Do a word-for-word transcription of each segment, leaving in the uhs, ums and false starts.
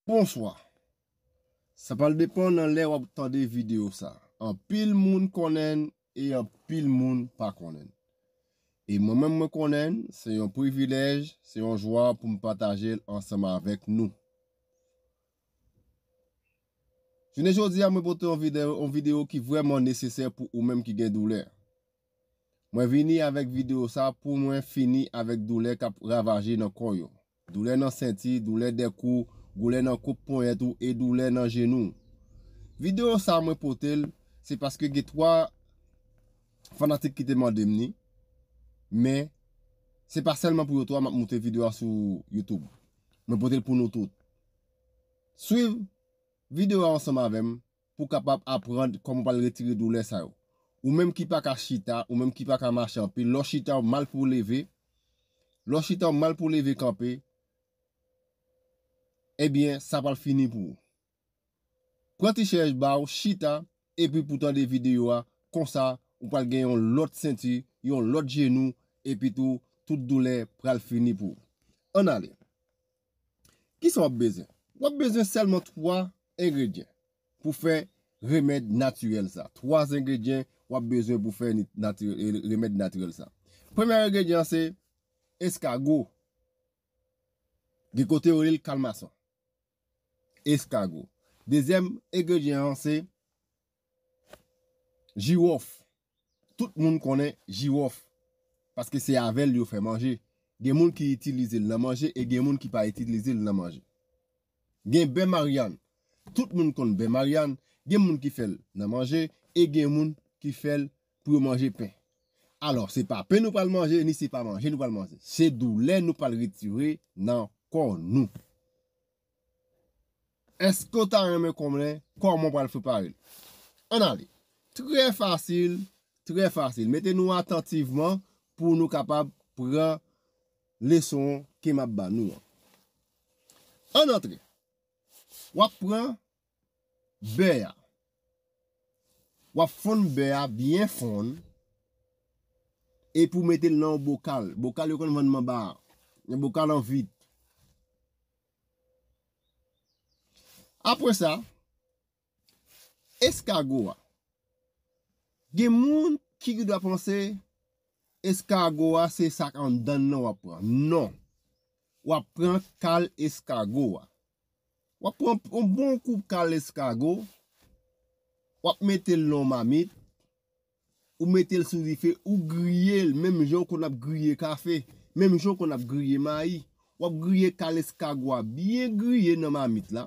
Bonswa. Sa pral depann nan lè w ap tande videyo sa. Anpil moun konnen l e anpil moun pa konnen l. E mwen menm mwen konnen l, se yon privilèj, se yon jwa pou m pataje l ansanm avèk nou. Jounen jodi a, mwen pote yon videyo, yon videyo ki vrèman nesesè pou ou menm ki gen doulè. Mwen vini avèk videyo sa pou mwen fini avèk doulè k ap ravaje nan kò yo. Doulè nan senti, doulè dèkou, doulè nan koup ponyèt ou e doulè nan jenou. Videyo sa mwen pote l, se paske gen twa fanatik ki te mande m ni, men se pa sèlman pou yo twa m ap moute videyo a sou YouTube. Mwen pote l pou nou tout. Swiv videyo a ansanm avè m pou w kapab aprann kòman w pral retire doulè sa yo. Ou menm ki pa ka chita, ou menm ki pa ka mache anpil, lè w chita w mal pou w leve, lè w chita w mal pou w leve kanpe, ebyen, sa pral fini pou ou. Pran ti chèz ba w, chita, epi pou w tande videyo a, konsa, ou pral gen yon lòt senti, yon lòt jenou, epi tou, tout doulè pral fini pou ou. Ann ale. Kisa w ap bezwen? W ap bezwen sèlman twa engredyan pou fè remèd natirèl sa. Twa engredyan w ap bezwen pou fè ni-, nati-, e, remèd natirèl sa. Premye engredyan an se eskago. Gen kote yo rele l kalmason. Eskago. Dezyèm engredyan an se jiwòf. Tout moun konnen jiwòf, paske se avè l yo fè manje. Gen moun ki itilize l nan manje e gen moun ki pa itilize l nan manje. Gen bè Maryann. Tout moun konn bè Maryann. Gen moun ki fè l nan manje e gen moun ki fè l pou yo manje pen. Alò, se pa pen nou pral manje, ni se pa manje nou pral manje. Se doulè nou pral retire nan kò nou. Èske w ta renmen konnen kòman w pral prepare l? Ann ale. Trè fasil, trè fasil. Mete nou atantivman pou nou kapab pran leson ke m ap ba nou an. Ann antre. W ap pran bè a. W ap fonn bè a byen fonn. Epi w mete l nan yon bokal. Bokal yo konn vann manba a. Yon bokal an vit. Apre sa, eskago a. Gen moun ki gendwa panse eskago a se sa k anndan l nan w ap pran. Non. W ap pran kal eskago a. W ap pran yon bon koup kal eskago, w ap mete l nan yon mamit, ou mete l sou dife, ou griye l, menm jan w konn ap griye kafe, menm jan w konn ap griye mayi. W ap griye kal eskago a byen griye nan mamit la.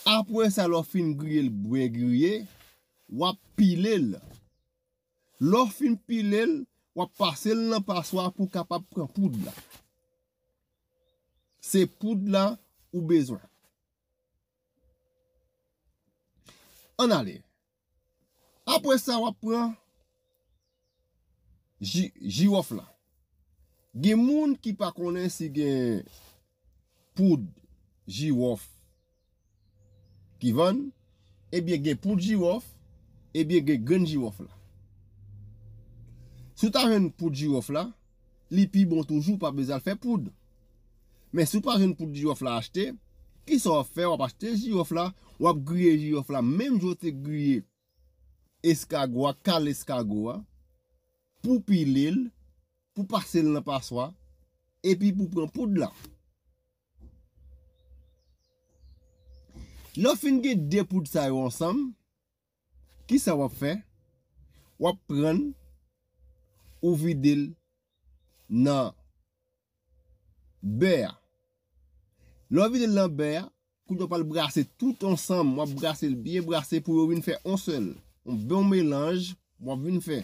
Apre sa, lè w fin griye l byen griye, w ap pile l. Lè w fin pile l, w ap pase l nan paswa pou w kapab pran poud la. Se poud la ou bezwen. Ann ale. Apre sa, w ap pran ji-, jiwòf la. Gen moun ki pa konnen si gen poud jiwòf ki vann, ebyen gen poud jiwòf, ebyen gen grenn jiwòf la. Si w ta jwenn poud jiwòf la, li pi bon toujou, pa bezwen al fè poud. Men si w pa jwenn poud jiwòf la achte, kisa w ap fè? W ap achte jiwòf la, w ap griye jiwòf la, menm jan w te griye eskago a, kal eskago a, pou pile l, pou pase l nan paswa, epi pou pran poud la. Lè w fin gen de poud sa yo ansanm, kisa w ap fè? W ap pran l, ou vide l nan bè a. Lè w vide l nan bè a, kounye a w pral brase tout ansanm, w ap brase l byen brase pou yo vin fè on sèl, on bon melanj w ap vin fè.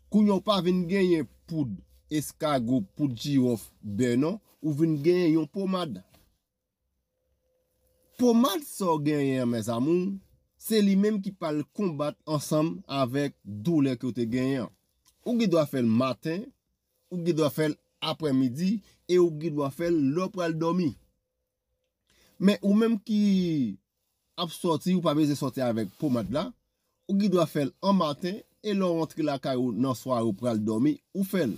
Kounye a w pa vin genyen poud eskago, poud jiwòf, bè non, ou vin genyen yon pomad. Pomad sa w genyen an, mes amours, se li menm ki pral konbat ansanm avèk doulè ke w te genyen an. Ou gen dwa fè l maten, ou gen dwa fè l aprèmidi, e ou gen dwa fè l lè w pral dòmi. Men ou menm ki ap sòti, ou pa bezwen sòti avèk pomad la, ou gen dwa fè l an maten, e lè w rantre lakay ou nan sware ou pral dòmi, ou fè l.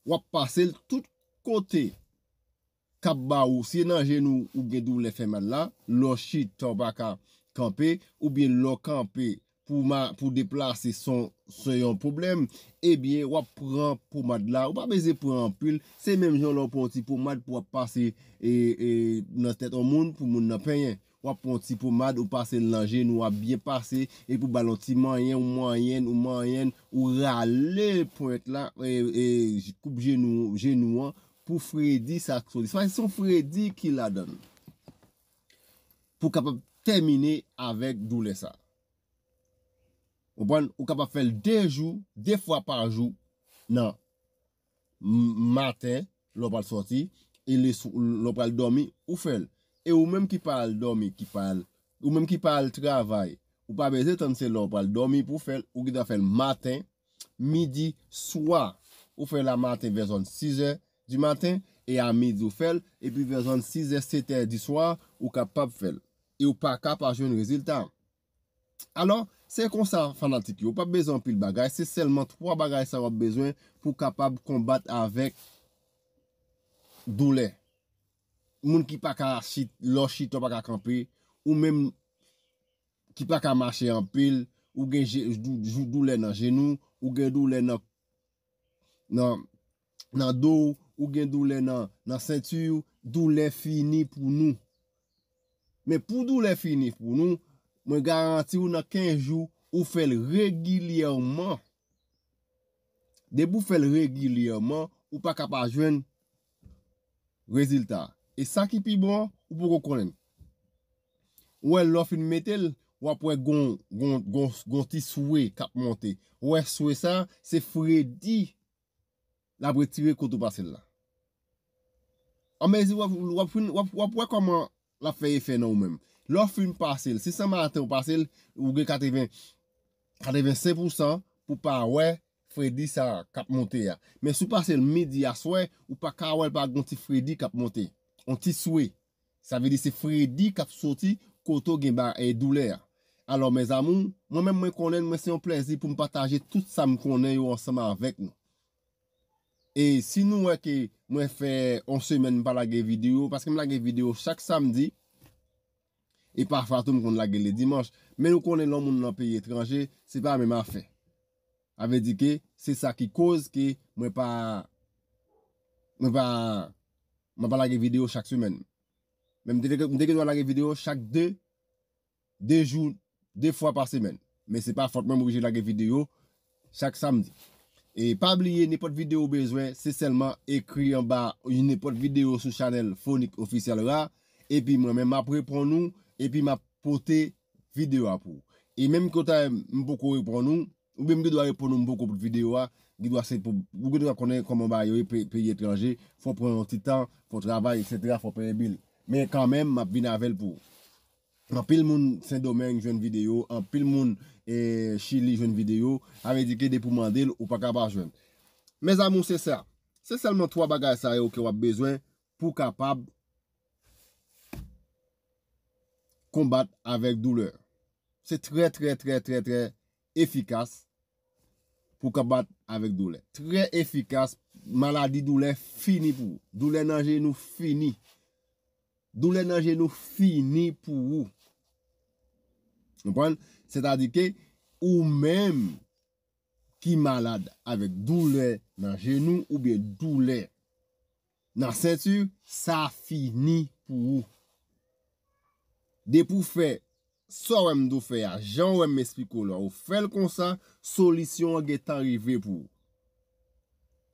W ap pase l tout kote. k ap ba ou, si nan jenou ou gen doulè fè mal la, lè w chita w pa ka kanpe, oubyen lè w kanpe pou ma, pou deplase se yon, se yon pwoblèm, ebyen w ap pran pomad la, ou pa bezwen pran anpil, se menm jan lè w pran yon ti pomad pou w ap pase e, e, nan tèt yon moun pou moun nan penyen. W ap pran yon ti pomad, ou pase l nan jenou, w ap byen pase, epi w ba l yon ti manyen, ou manyen, ou manyen, ou rale pwent la, e, e, koup jenou, jenou an, pou fredi sa k soti. Se yon fredi ki ladan l. Pou w kapab tèmine avèk doulè sa. Konprann? Ou kapab fè l de jou, de fwa pa jou nan m- maten, lè w pral sòti, e le sou- lè w pral dòmi, ou fè l. E ou menm ki pa al dòmi, ki pa al, ou menm ki pa al travay, ou pa bezwen tann se lè w pral dòmi pou w fè l, ou gendwa fè l maten, midi, swa. Ou fè l a maten vè zòn sizè di maten, e a midi ou fè l, epi vè zòn sizè, setè di swa, ou kapab fè l. E ou pa ka pa jwenn rezilta. Alò, se konsa, fanatik yo, ou pa bezwen anpil bagay, se sèlman twa bagay sa w ap bezwen pou w kapab konbat avèk doulè. Moun ki pa ka chit, lè w chita w pa ka kanpe, ou menm ki pa ka mache anpil, ou gen je- dou- dou- doulè nan jenou, ou gen doulè nan, nan, nan do w, ou gen doulè nan, nan senti w, doulè fini pou nou. Men pou doulè fini pou nou, mwen garanti w nan kenz jou, ou fè l regilyèman. Depi w fè l regilyèman, ou pa ka pa jwenn rezilta. E sa ki pi bon an, ou poko konnen. Ou wè lè w fin mete l, w ap wè gon, gon, gon, gon ti swe k ap monte. Ou wè swe sa, se fredi l ap retire kote w pase l la. Anmezi w ap, w ap fin, w ap, w ap wè kòman l ap fè efè nan ou menm. Lè w fin pase l, si se maten ou pase l, ou gen katreven, katrevensenk pousan pou pa wè fredi sa k ap monte a. Men si w pase l midi aswè, ou pa ka wè l pa gon ti fredi k ap monte. On ti swe. Sa vle di se fredi k ap soti kote w gen ba, e, doulè a. Alò, mezanmi, mwen menm mwen konnen mwen se yon plèzi pou m pataje tout sa m konnen yo ansanm avèk nou. E si nou wè ke mwen fè yon semèn m pa lage videyo, paske m lage videyo chak samdi, e pafwa tou m konn lage le dimanch. Men nou konnen lè yon moun nan peyi etranje, se pa menm afè. Sa vle di ke se sa ki koz ke mwen pa, mwen pa, mwen pa lage videyo chak semèn. Men m te, m te gen dwa lage videyo chak de, de jou, de fwa pa semèn. Men se pa fòt mwen, m oblije lage videyo chak samdi. E pa bliye, nenpòt videyo ou bezwen, se sèlman ekri anba nenpòt videyo sou chanèl Fonik Ofisyèl Ra, epi mwen menm m ap reponn ou, epi m ap pote videyo a pou ou. E menm ke w ta wè m poko reponn ou, oubyen m gen dwa reponn ou m poko pote videyo a, gen dwa se pou, ou gen dwa konnen kòman bagay yo ye, pe- peyi etranje, fò w pran yon ti tan, fò w travay, etsetera, fò w peye bil. Men kanmenm, m ap vin avè l pou ou. Anpil moun Sendomeng jwenn videyo, anpil moun, e, Chili jwenn videyo, sa vle di ke depi w mande l, ou pa ka pa jwenn. Mezanmi, se sa. Se sèlman twa bagay sa yo ke w ap bezwen pou w kapab konbat avèk doulè. Se trè, trè, trè, trè, trè efikas pou konbat avèk doulè. Trè efikas, maladi doulè fini pou ou. Doulè nan jenou fini. Doulè nan jenou fini pou ou. Konprann? Sètadi ke ou menm ki malad avèk doulè nan jenou oubyen doulè nan senti, sa fini pou ou. Depi w fè sa w wè m di w fè a, jan w wè m esplike w la, ou fè l konsa, solisyon an gentan rive pou ou.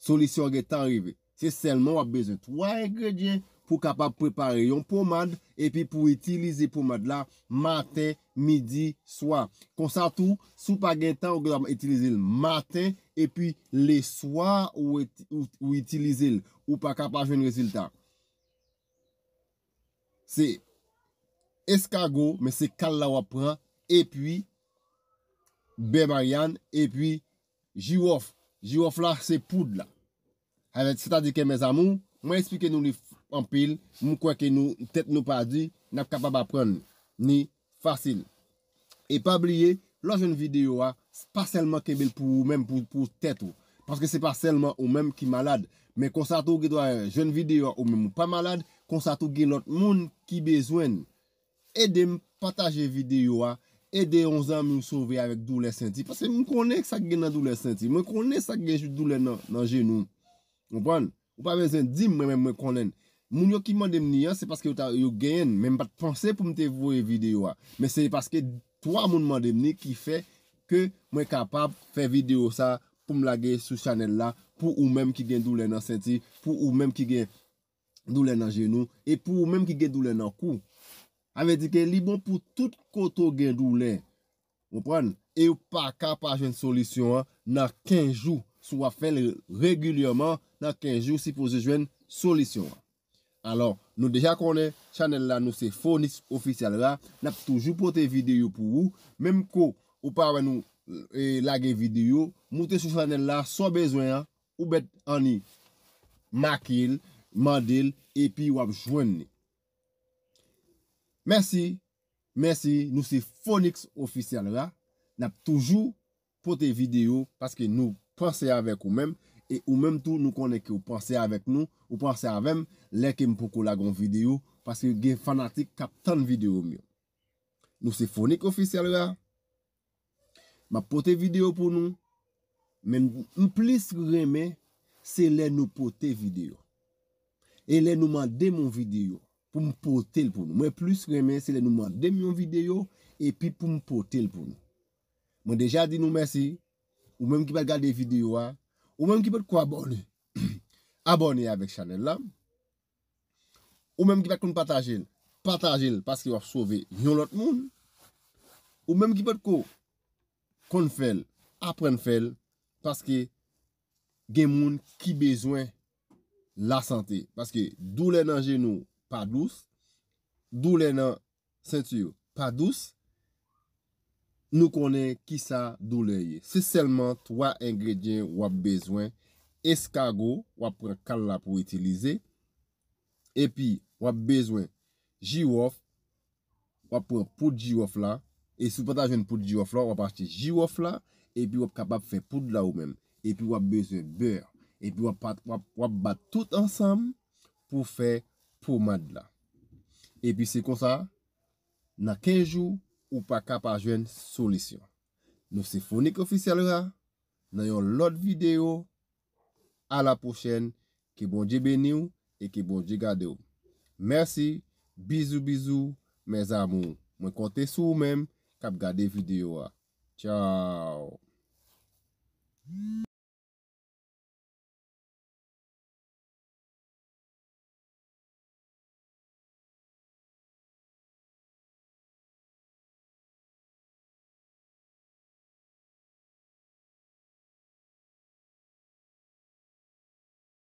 Solisyon an gentan rive. Se sèlman w ap bezwen twa engredyan pou w kapab prepare yon pomad, epi pou w itilize pomad la maten, midi, swa. Konsa tou, si w pa gen tan, ou kapab itilize l maten, epi leswa ou, ou, ou itilize l. Ou pa ka pa jwenn rezilta. Se eskago, men se kal la w ap pran, epi bè Maryann, epi jiwòf. Jiwòf la, se poud la. Sètadi ke, mezanmi, mwen esplike nou li anpil, m kwè ke nou, tèt nou pa di, n ap kapab aprann ni fasil. E pa bliye, lè w jwenn videyo a, pa sèlman kenbe l pou ou menm, pou, pou tèt ou. Paske se pa sèlman ou menm ki malad. Men konsa tou ou gen dwa jwenn videyo a ou menm ou pa malad, konsa tou gen lòt moun ki bezwen l. Ede m pataje videyo a, ede yon zanmi w sove avèk doulè senti. Paske m konnen sa k gen nan doulè senti. Mwen konnen sa k gen doulè nan, nan jenou. Konprann? Ou pa bezwen di m, mwen menm mwen konnen l. Moun yo ki mande m li an, se paske yo, ta, yo genyen l, men m pa t panse pou m te voye videyo a. Men se paske twa moun mande m li ki fè ke mwen kapab fè videyo sa pou m lage sou chanèl la, pou ou menm ki gen doulè nan senti, pou ou menm ki gen doulè nan jenou, e pou ou menm ki gen doulè nan kou. Sa vle di ke li bon pou tout kote w gen doulè. Konprann? E ou pa ka pa jwenn solisyon an nan kenz jou. Si w ap fè l regilyèman, nan kenz jou, sipoze jwenn solisyon an. Alò, nou deja konnen chanèl la, nou se Phoenix Official Ra. N ap toujou pote videyo pou ou. Menm ke ou pa wè nou e, lage videyo, moute sou chanèl la, sa w bezwen an, ou mèt anni make l, mande l, epi w ap jwenn li. Mèsi, mèsi, nou se Phoenix Official Ra. N ap toujou pote videyo paske nou panse avèk ou menm. E ou menm tou, nou konnen ke ou panse avèk nou, ou panse avè m lè ke m poko lage yon videyo, paske gen fanatik k ap tann videyo m yo. Nou se Phoenix Official Ra. M ap pote videyo pou nou, men m plis renmen se lè nou pote videyo. E lè nou mande m yon videyo pou m pote l pou nou. Mwen plis renmen se lè nou mande m yon videyo epi pou m pote l pou nou. Mwen deja di nou mèsi, ou menm ki pa t gade videyo a, ou menm ki potko abòne, abòne avèk chanèl la. Ou menm ki pa t konn pataje l, pataje l paske w ap sove yon lòt moun. Ou menm ki potko konn fè l, aprann fè l, paske gen moun ki bezwen lasante. Paske doulè nan jenou pa dous, doulè nan senti pa dous. Nou konnen kisa doulè ye. Se sèlman twa engredyan w ap bezwen. Eskago, w ap pran kal la pou itilize. Epi, w ap bezwen jiwòf, w ap pran poud jiwòf la. E si w pa ta jwenn poud jiwòf la, w ap achte jiwòf la. Epi, w ap kapab fè poud la ou menm. Epi, w ap bezwen bè. Epi, w ap, pat- w ap, w ap bat tout ansanm pou fè pomad la. Epi, se konsa, nan kenz jou, ou pa ka pa jwenn solisyon. Nou se Phoenix Official Ra, nan yon lòt videyo. A la pwochèn, ke Bondye beni w e ke Bondye gade w. Mèsi, bizou bizou, mes amours. Mwen konte sou ou menm k ap gade videyo a. Tchaw.